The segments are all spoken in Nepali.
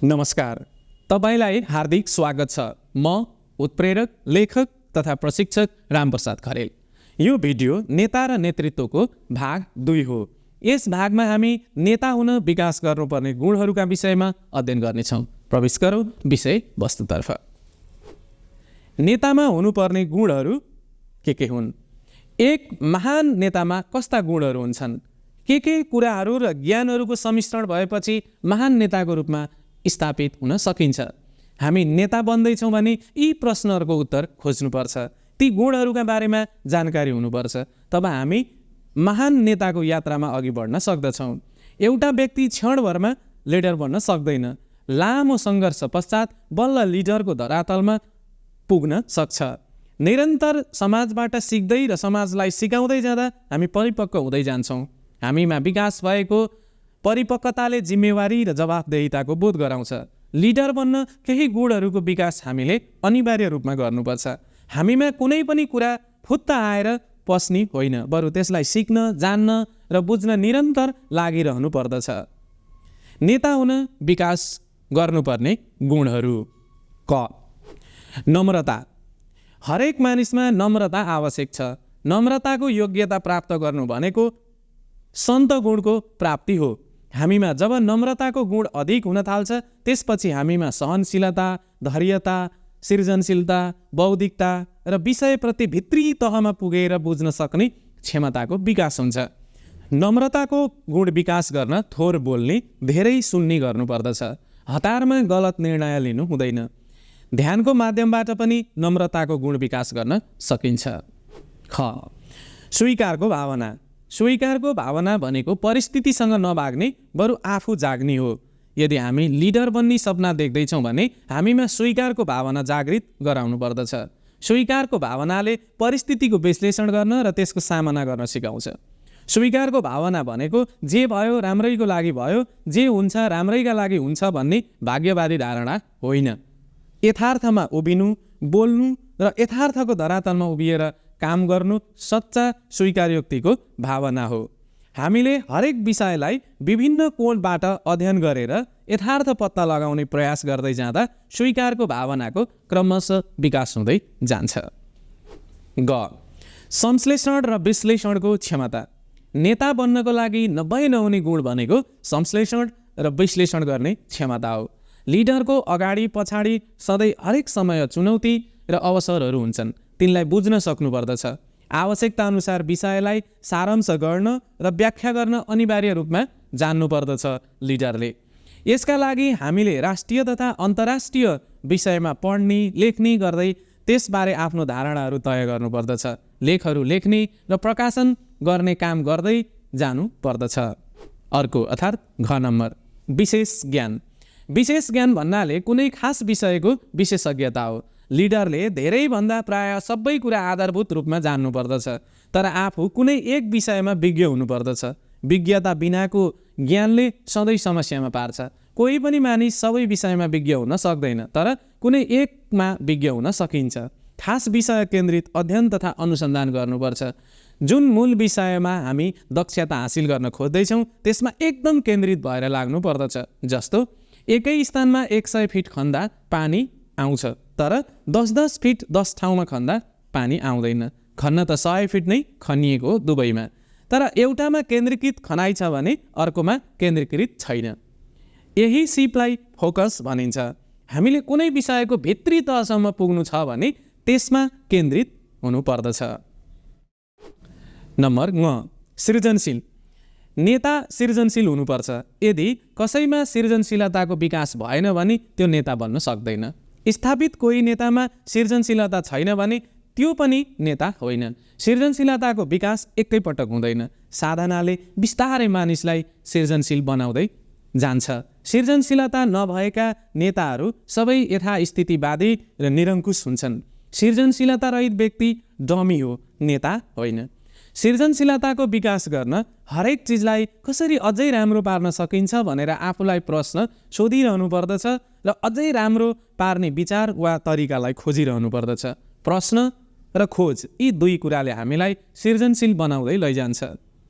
नमस्कार, तपाईलाई हार्दिक स्वागत छ। म उत्प्रेरक, लेखक तथा प्रशिक्षक रामप्रसाद खरेल। यो भिडियो नेता र नेतृत्वको भाग 2 हो। यस भागमा हामी नेता हुन विकास गर्नुपर्ने गुणहरूका विषयमा अध्ययन गर्नेछौँ। प्रवेश गरौँ विषय वस्तुतर्फ। नेतामा हुनुपर्ने गुणहरू के हुन्? एक महान नेतामा कस्ता गुणहरू हुन्छन्? के कुराहरू र ज्ञानहरूको सम्मिश्रण भएपछि महान नेताको रूपमा स्थापित हुन सकिन्छ? हामी नेता बन्दैछौँ भने यी प्रश्नहरूको उत्तर खोज्नुपर्छ। ती गुणहरूका बारेमा जानकारी हुनुपर्छ। तब हामी महान नेताको यात्रामा अघि बढ्न सक्दछौँ। एउटा व्यक्ति क्षणभरमा लिडर बन्न सक्दैन। लामो सङ्घर्ष पश्चात बल्ल लिडरको धरातलमा पुग्न सक्छ। निरन्तर समाजबाट सिक्दै र समाजलाई सिकाउँदै जाँदा हामी परिपक्व हुँदै जान्छौँ। हामीमा विकास भएको परिपक्वताले जिम्मेवारी र जवाफदेहिताको बोध गराउँछ। लिडर बन्न केही गुणहरूको विकास हामीले अनिवार्य रूपमा गर्नुपर्छ। हामीमा कुनै पनि कुरा फुत्त आएर पस्ने होइन, बरु त्यसलाई सिक्न, जान्न र बुझ्न निरन्तर लागिरहनु पर्दछ। नेता हुन विकास गर्नुपर्ने गुणहरू। क, नम्रता। हरेक मानिसमा नम्रता आवश्यक छ। नम्रताको योग्यता प्राप्त गर्नु भनेको सन्त गुणको प्राप्ति हो। हामीमा जब नम्रताको गुण अधिक हुन थाल्छ, त्यसपछि हामीमा सहनशीलता, धैर्यता, सृजनशीलता, बौद्धिकता र विषयप्रति भित्री तहमा पुगेर बुझ्न सक्ने क्षमताको विकास हुन्छ। नम्रताको गुण विकास गर्न थोर बोल्ने, धेरै सुन्ने गर्नुपर्दछ। हतारमा गलत निर्णय लिनु हुँदैन। ध्यानको माध्यमबाट पनि नम्रताको गुण विकास गर्न सकिन्छ। ख, स्वीकारको भावना। स्वीकारको भावना भनेको परिस्थितिसँग नभाग्ने, बरु आफू जाग्ने हो। यदि हामी लिडर बन्ने सपना देख्दैछौँ भने हामीमा स्वीकारको भावना जागृत गराउनु पर्दछ। स्वीकारको भावनाले परिस्थितिको विश्लेषण गर्न र त्यसको सामना गर्न सिकाउँछ। स्वीकारको भावना भनेको जे भयो राम्रैको लागि भयो, जे हुन्छ राम्रैका लागि हुन्छ भन्ने भाग्यवादी धारणा होइन। यथार्थमा उभिनु, बोल्नु र यथार्थको धरातलमा उभिएर काम गर्नु सच्चा स्वीकारोक्तिको भावना हो। हामीले हरेक विषयलाई विभिन्न कोणबाट अध्ययन गरेर यथार्थ पत्ता लगाउने प्रयास गर्दै जाँदा स्वीकारको भावनाको क्रमशः विकास हुँदै जान्छ। ग, संश्लेषण र विश्लेषणको क्षमता। नेता बन्नको लागि नहुने गुण भनेको संश्लेषण र विश्लेषण गर्ने क्षमता हो। लिडरको अगाडि पछाडि सधैँ हरेक समय चुनौती र अवसरहरू हुन्छन्। तिनलाई बुझ्न सक्नुपर्दछ। आवश्यकता अनुसार विषयलाई सारांश गर्न र व्याख्या गर्न अनिवार्य रूपमा जान्नुपर्दछ लिडरले। यसका लागि हामीले राष्ट्रिय तथा अन्तर्राष्ट्रिय विषयमा पढ्ने, लेख्ने गर्दै त्यसबारे आफ्नो धारणाहरू तय गर्नुपर्दछ। लेखहरू लेख्ने र प्रकाशन गर्ने काम गर्दै जानु पर्दछ। अर्को अर्थात् घ नम्बर, विशेष ज्ञान। विशेष ज्ञान भन्नाले कुनै खास विषयको विशेषज्ञता हो। लिडरले धेरैभन्दा प्राय सबै कुरा आधारभूत रूपमा जान्नुपर्दछ, तर आफू कुनै एक विषयमा विज्ञ हुनुपर्दछ। विज्ञता बिनाको ज्ञानले सधैँ समस्यामा पार्छ। कोही पनि मानिस सबै विषयमा विज्ञ हुन सक्दैन, तर कुनै एकमा विज्ञ हुन सकिन्छ। खास विषय केन्द्रित अध्ययन तथा अनुसन्धान गर्नुपर्छ। जुन मूल विषयमा हामी दक्षता हासिल गर्न खोज्दैछौँ त्यसमा एकदम केन्द्रित भएर लाग्नु पर्दछ। जस्तो एकै स्थानमा 100 फिट खन्दा पानी आउँछ, तर 10-10 फिट 10 ठाउँमा खन्दा पानी आउँदैन। खन्न त 100 फिट नै खनिएको हो दुवैमा, तर एउटामा केन्द्रीकृत खनाइ छ भने अर्कोमा केन्द्रीकृत छैन। यही सिपलाई फोकस भनिन्छ। हामीले कुनै विषयको भित्री तहसम्म पुग्नु छ भने त्यसमा केन्द्रित हुनुपर्दछ। नम्बर ङ, सृजनशील। नेता सृजनशील हुनुपर्छ। यदि कसैमा सृजनशीलताको विकास भएन भने त्यो नेता बन्न सक्दैन। स्थापित कोही नेतामा सृजनशीलता छैन भने त्यो पनि नेता होइन। सृजनशीलताको विकास एकैपटक हुँदैन। साधनाले बिस्तारै मानिसलाई सृजनशील बनाउँदै जान्छ। सृजनशीलता नभएका नेताहरू सबै यथास्थितिवादी र निरङ्कुश हुन्छन्। सृजनशीलता रहित व्यक्ति डमी हो, नेता होइन। सृजनशीलताको विकास गर्न हरेक चिजलाई कसरी अझै राम्रो पार्न सकिन्छ भनेर आफूलाई प्रश्न सोधिरहनु पर्दछ र अझै राम्रो पार्ने विचार वा तरिकालाई खोजिरहनु पर्दछ। प्रश्न र खोज यी दुई कुराले हामीलाई सृजनशील बनाउँदै लैजान्छ।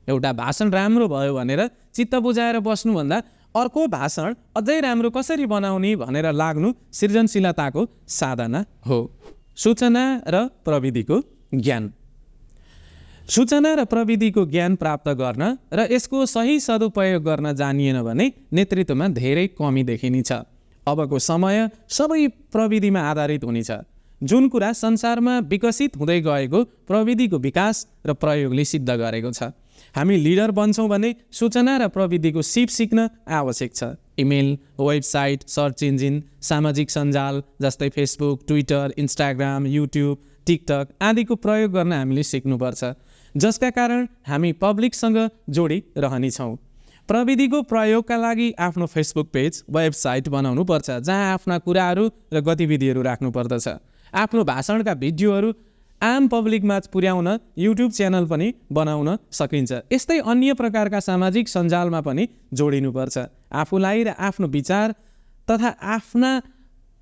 एउटा भाषण राम्रो भयो भनेर चित्त बुझाएर बस्नुभन्दा अर्को भाषण अझै राम्रो कसरी बनाउने भनेर लाग्नु सृजनशीलताको साधना हो। सूचना र प्रविधिको ज्ञान। सूचना र प्रविधिको ज्ञान प्राप्त गर्न र यसको सही सदुपयोग गर्न जानिएन भने नेतृत्वमा धेरै कमी देखिनेछ। अबको समय सबै प्रविधिमा आधारित हुनेछ। जुन कुरा संसारमा विकसित हुँदै गएको प्रविधिको विकास र प्रयोगले सिद्ध गरेको छ। हामी लिडर बन्छौँ भने सूचना र प्रविधिको सिप सिक्न आवश्यक छ। इमेल, वेबसाइट, सर्च इन्जिन, सामाजिक सञ्जाल जस्तै Facebook, Twitter, Instagram, YouTube, TikTok आदिको प्रयोग गर्न हामीले सिक्नुपर्छ, जसका कारण हामी पब्लिकसँग जोडिरहनेछौँ। प्रविधिको प्रयोगका लागि आफ्नो फेसबुक पेज, वेबसाइट बनाउनु पर्छ, जहाँ आफ्ना कुराहरू र गतिविधिहरू राख्नुपर्दछ। आफ्नो भाषणका भिडियोहरू आम पब्लिकमा पुर्याउन युट्युब च्यानल पनि बनाउन सकिन्छ। यस्तै अन्य प्रकारका सामाजिक सञ्जालमा पनि जोडिनुपर्छ। आफूलाई र आफ्नो विचार तथा आफ्ना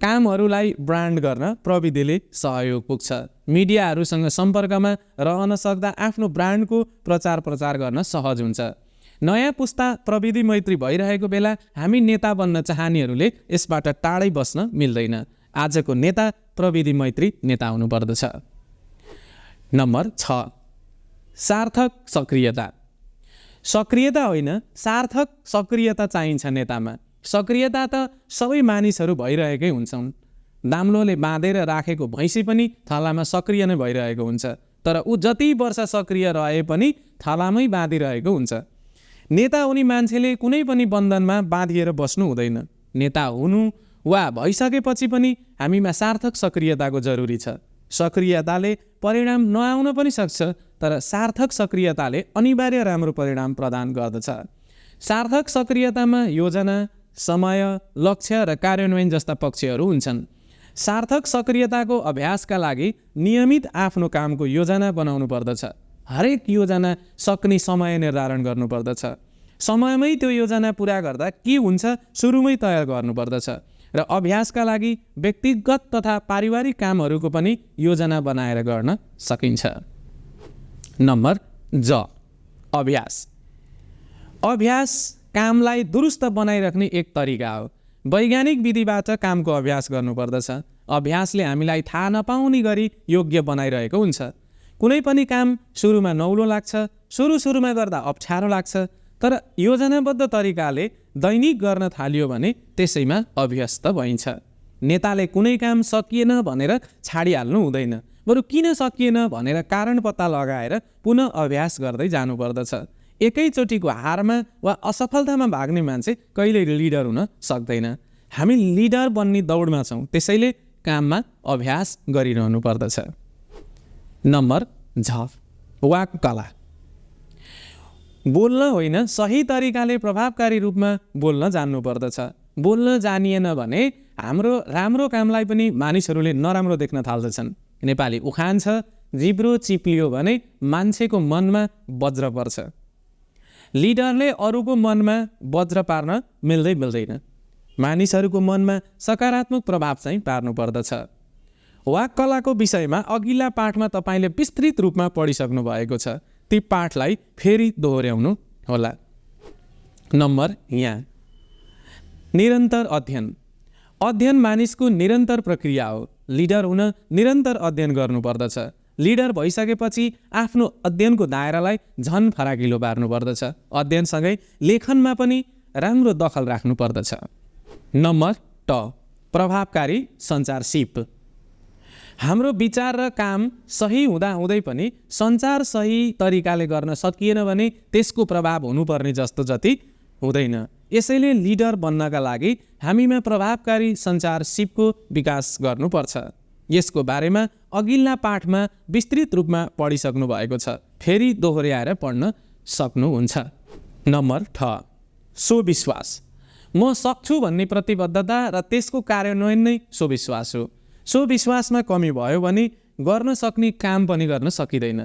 कामहरूलाई ब्रान्ड गर्न प्रविधिले सहयोग पुग्छ। मिडियाहरूसँग सम्पर्कमा रहन सक्दा आफ्नो ब्रान्डको प्रचार गर्न सहज हुन्छ। नयाँ पुस्ता प्रविधि मैत्री भइरहेको बेला हामी नेता बन्न चाहनेहरूले यसबाट टाढै बस्न मिल्दैन। आजको नेता प्रविधि मैत्री नेता हुनुपर्दछ। नम्बर 6, सार्थक सक्रियता। सक्रियता होइन, सार्थक सक्रियता चाहिन्छ नेतामा। सक्रियता त सबै मानिसहरू भइरहेकै हुन्छन्। दाम्लोले बाँधेर राखेको भैँसी पनि थलामा सक्रिय नै भइरहेको हुन्छ, तर ऊ जति वर्ष सक्रिय रहे पनि थलामै बाँधिरहेको हुन्छ। नेता हुने मान्छेले कुनै पनि बन्धनमा बाँधिएर बस्नु हुँदैन। नेता हुनु वा भइसकेपछि पनि हामीमा सार्थक सक्रियताको जरुरी छ। सक्रियताले परिणाम नआउन पनि सक्छ, तर सार्थक सक्रियताले अनिवार्य राम्रो परिणाम प्रदान गर्दछ। सार्थक सक्रियतामा योजना, समय, लक्ष्य र कार्यान्वयन जस्ता पक्षहरू हुन्छन्। सार्थक सक्रियताको अभ्यासका लागि नियमित आफ्नो कामको योजना बनाउनु पर्दछ। हरेक योजना सक्ने समय निर्धारण गर्नुपर्दछ। समयमै त्यो योजना पुरा गर्दा के हुन्छ सुरुमै तय गर्नुपर्दछ र अभ्यासका लागि व्यक्तिगत तथा पारिवारिक कामहरूको पनि योजना बनाएर गर्न सकिन्छ। नम्बर ज, अभ्यास। अभ्यास कामलाई दुरुस्त बनाइराख्ने एक तरिका हो। वैज्ञानिक विधिबाट कामको अभ्यास गर्नुपर्दछ। अभ्यासले हामीलाई थाहा नपाउने गरी योग्य बनाइरहेको हुन्छ। कुनै पनि काम सुरुमा नौलो लाग्छ, सुरुमा गर्दा अप्ठ्यारो लाग्छ, तर योजनाबद्ध तरिकाले दैनिक गर्न थालियो भने त्यसैमा अभ्यस्त भइन्छ। नेताले कुनै काम सकिएन भनेर छाडिहाल्नु हुँदैन, बरु किन सकिएन भनेर कारण पत्ता लगाएर पुनः अभ्यास गर्दै जानुपर्दछ। एकैचोटिको हारमा वा असफलतामा भाग्ने मान्छे कहिल्यै लिडर हुन सक्दैन। हामी लिडर बन्ने दौडमा छौँ, त्यसैले काममा अभ्यास गरिरहनु पर्दछ। नम्बर झ, वाक कला। बोल्न होइन, सही तरिकाले प्रभावकारी रूपमा बोल्न जान्नुपर्दछ। बोल्न जानिएन भने हाम्रो राम्रो कामलाई पनि मानिसहरूले नराम्रो देख्न थाल्दछन्। नेपाली उखान छ, जिब्रो चिप्लियो भने मान्छेको मनमा वज्र पर्छ। लिडरले अरूको मनमा वज्र पार्न मिल्दैन। मानिसहरूको मनमा सकारात्मक प्रभाव चाहिँ पार्नु पर्दछ। वाक कलाको विषयमा अघिल्ला पाठमा तपाईँले विस्तृत रूपमा पढिसक्नु भएको छ। ती पाठलाई फेरि दोहोर्याउनु होला। नम्बर यहाँ, निरन्तर अध्ययन। अध्ययन मानिसको निरन्तर प्रक्रिया हो। लिडर हुन निरन्तर अध्ययन गर्नुपर्दछ। लिडर भइसकेपछि आफ्नो अध्ययनको दायरालाई झन फराकिलो पार्नु पर्दछ। अध्ययनसँगै लेखनमा पनि राम्रो दखल राख्नु पर्दछ। नम्बर ट, प्रभावकारी सञ्चार सिप। हाम्रो विचार र काम सही हुँदाहुँदै पनि सञ्चार सही तरिकाले गर्न सकिएन भने त्यसको प्रभाव हुनुपर्ने जति हुँदैन। यसैले लिडर बन्नका लागि हामीमा प्रभावकारी सञ्चार सिपको विकास गर्नुपर्छ। यसको बारेमा अघिल्ला पाठमा विस्तृत रूपमा पढिसक्नु भएको छ, फेरि दोहोर्याएर पढ्न सक्नुहुन्छ। नम्बर ठ, स्वविश्वास। म सक्छु भन्ने प्रतिबद्धता र त्यसको कार्यान्वयन नै स्वविश्वास हो। स्वविश्वासमा कमी भयो भने गर्न सक्ने काम पनि गर्न सकिँदैन।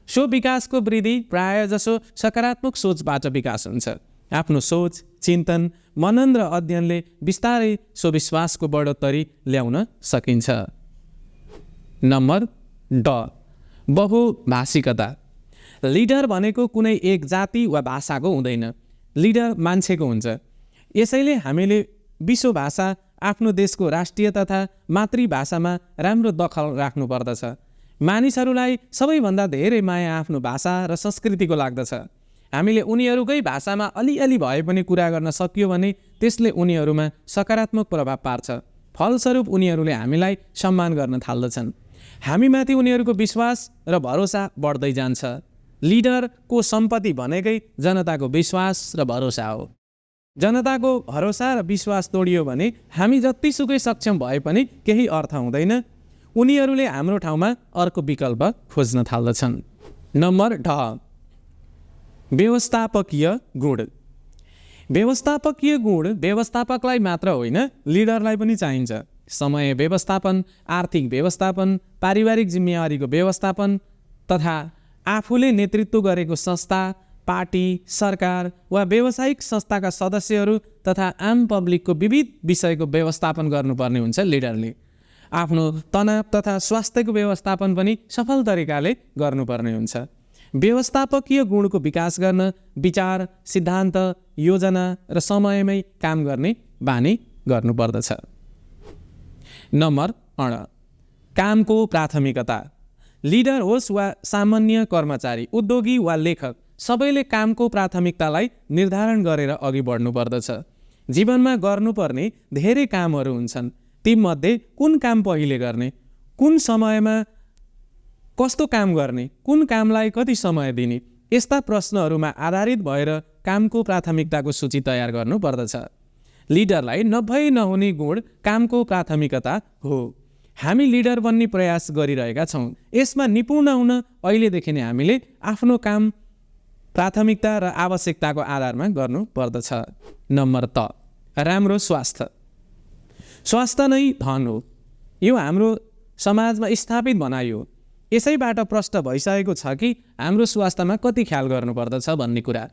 स्वविकासको वृद्धि प्रायःजसो सकारात्मक सोचबाट विकास हुन्छ। आफ्नो सोच, चिन्तन, मनन र अध्ययनले बिस्तारै स्वविश्वासको बढोत्तरी ल्याउन सकिन्छ। नम्बर ड, बहुभाषिकता। लिडर भनेको कुनै एक जाति वा भाषाको हुँदैन। लिडर मान्छेको हुन्छ। यसैले हामीले विश्व भाषा आफ्नो देशको राष्ट्रिय तथा मातृभाषामा राम्रो दखल राख्नुपर्दछ। मानिसहरूलाई सबैभन्दा धेरै माया आफ्नो भाषा र संस्कृतिको लाग्दछ। हामीले उनीहरूकै भाषामा अलिअलि भए पनि कुरा गर्न सकियो भने त्यसले उनीहरूमा सकारात्मक प्रभाव पार्छ। फलस्वरूप उनीहरूले हामीलाई सम्मान गर्न थाल्दछन्। हामीमाथि उनीहरूको विश्वास र भरोसा बढ्दै जान्छ। लिडरको सम्पत्ति भनेकै जनताको विश्वास र भरोसा हो। जनताको भरोसा र विश्वास तोडियो भने हामी जतिसुकै सक्षम भए पनि केही अर्थ हुँदैन। उनीहरूले हाम्रो ठाउँमा अर्को विकल्प खोज्न थाल्दछन्। नम्बर 10, व्यवस्थापकीय गुण। व्यवस्थापकीय गुण व्यवस्थापकलाई मात्र होइन, लिडरलाई पनि चाहिन्छ। समय व्यवस्थापन, आर्थिक व्यवस्थापन, पारिवारिक जिम्मेवारीको व्यवस्थापन तथा आफूले नेतृत्व गरेको संस्था, पार्टी, सरकार वा व्यावसायिक संस्थाका सदस्यहरू तथा आम पब्लिकको विविध विषयको व्यवस्थापन गर्नुपर्ने हुन्छ। लिडरले आफ्नो तनाव तथा स्वास्थ्यको व्यवस्थापन पनि सफल तरिकाले गर्नुपर्ने हुन्छ। व्यवस्थापकीय गुणको विकास गर्न विचार, सिद्धान्त, योजना र समयमै काम गर्ने बानी गर्नुपर्दछ। नम्बर 8, कामको प्राथमिकता। लिडर होस् वा सामान्य कर्मचारी, उद्योगी वा लेखक, सबैले कामको प्राथमिकतालाई निर्धारण गरेर अघि बढ्नुपर्दछ। जीवनमा गर्नुपर्ने धेरै कामहरू हुन्छन्। तीमध्ये कुन काम पहिले गर्ने, कुन समयमा कस्तो काम गर्ने, कुन कामलाई कति समय दिने, यस्ता प्रश्नहरूमा आधारित भएर कामको प्राथमिकताको सूची तयार गर्नुपर्दछ। लिडरलाई नभई नहुने गुण कामको प्राथमिकता हो। हामी लिडर बन्ने प्रयास गरिरहेका छौँ। यसमा निपुण हुन अहिलेदेखि नै हामीले आफ्नो काम प्राथमिकता र आवश्यकताको आधारमा गर्नुपर्दछ। नम्बर 10, राम्रो स्वास्थ्य। स्वास्थ्य नै धन हो। यो हाम्रो समाजमा स्थापित भनाइ हो। यसैबाट प्रष्ट भइसकेको छ कि हाम्रो स्वास्थ्यमा कति ख्याल गर्नुपर्दछ भन्ने कुरा।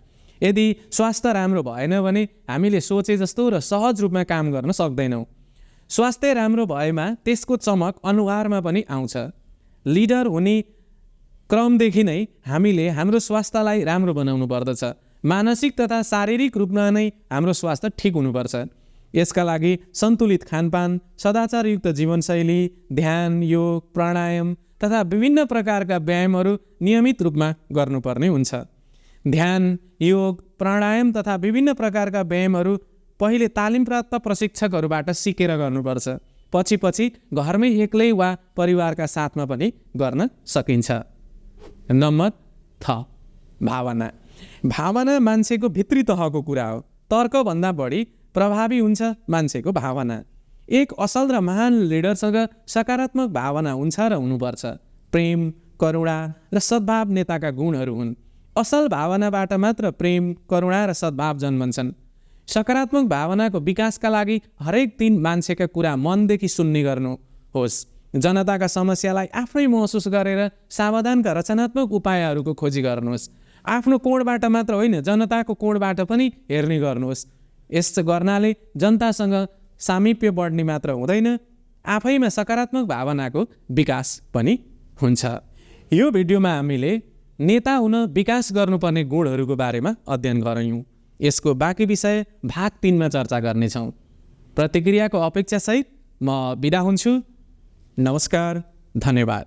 यदि स्वास्थ्य राम्रो भएन भने हामीले सोचे जस्तो र सहज रूपमा काम गर्न सक्दैनौँ। स्वास्थ्य राम्रो भएमा त्यसको चमक अनुहारमा पनि आउँछ। लिडर हुने क्रमदेखि नै हामीले हाम्रो स्वास्थ्यलाई राम्रो बनाउनु पर्दछ। मानसिक तथा शारीरिक रूपमा नै हाम्रो स्वास्थ्य ठिक हुनुपर्छ। यसका लागि सन्तुलित खानपान, सदाचारयुक्त जीवनशैली, ध्यान, योग, प्राणायाम तथा विभिन्न प्रकारका व्यायामहरू नियमित रूपमा गर्नुपर्ने हुन्छ। ध्यान, योग, प्राणायाम तथा विभिन्न प्रकारका व्यायामहरू पहिले तालिमप्राप्त प्रशिक्षकहरूबाट सिकेर गर्नुपर्छ। पछि घरमै एक्लै वा परिवारका साथमा पनि गर्न सकिन्छ। नम्बर 6, भावना। भावना मान्छेको भित्री तहको कुरा हो। तर्कभन्दा बढी प्रभावी हुन्छ मान्छेको भावना। एक असल र महान लिडरसँग सकारात्मक भावना हुन्छ र हुनुपर्छ। प्रेम, करुणा र सद्भाव नेताका गुणहरू हुन्। असल भावनाबाट मात्र प्रेम, करुणा र सद्भाव जन्मन्छन्। सकारात्मक भावनाको विकासका लागि हरेक दिन मान्छेका कुरा मनदेखि सुन्ने गर्नुहोस्। जनताका समस्यालाई आफै महसुस गरेर समाधानका रचनात्मक उपायहरूको खोजी गर्नुहोस्। आफ्नो कोणबाट मात्र होइन, जनताको कोणबाट पनि हेर्ने गर्नुहोस्। यस्तो गर्नाले जनतासँग सामिप्य बढ्ने मात्र हुँदैन, आफैमा सकारात्मक भावनाको विकास पनि हुन्छ। यो भिडियोमा हामीले नेता हुन विकास गर्नुपर्ने गुणहरूको बारेमा अध्ययन गऱ्यौँ। यसको बाँकी विषय भाग 3 मा चर्चा गर्नेछौँ। प्रतिक्रियाको अपेक्षासहित म बिदा हुन्छु। नमस्कार, धन्यवाद।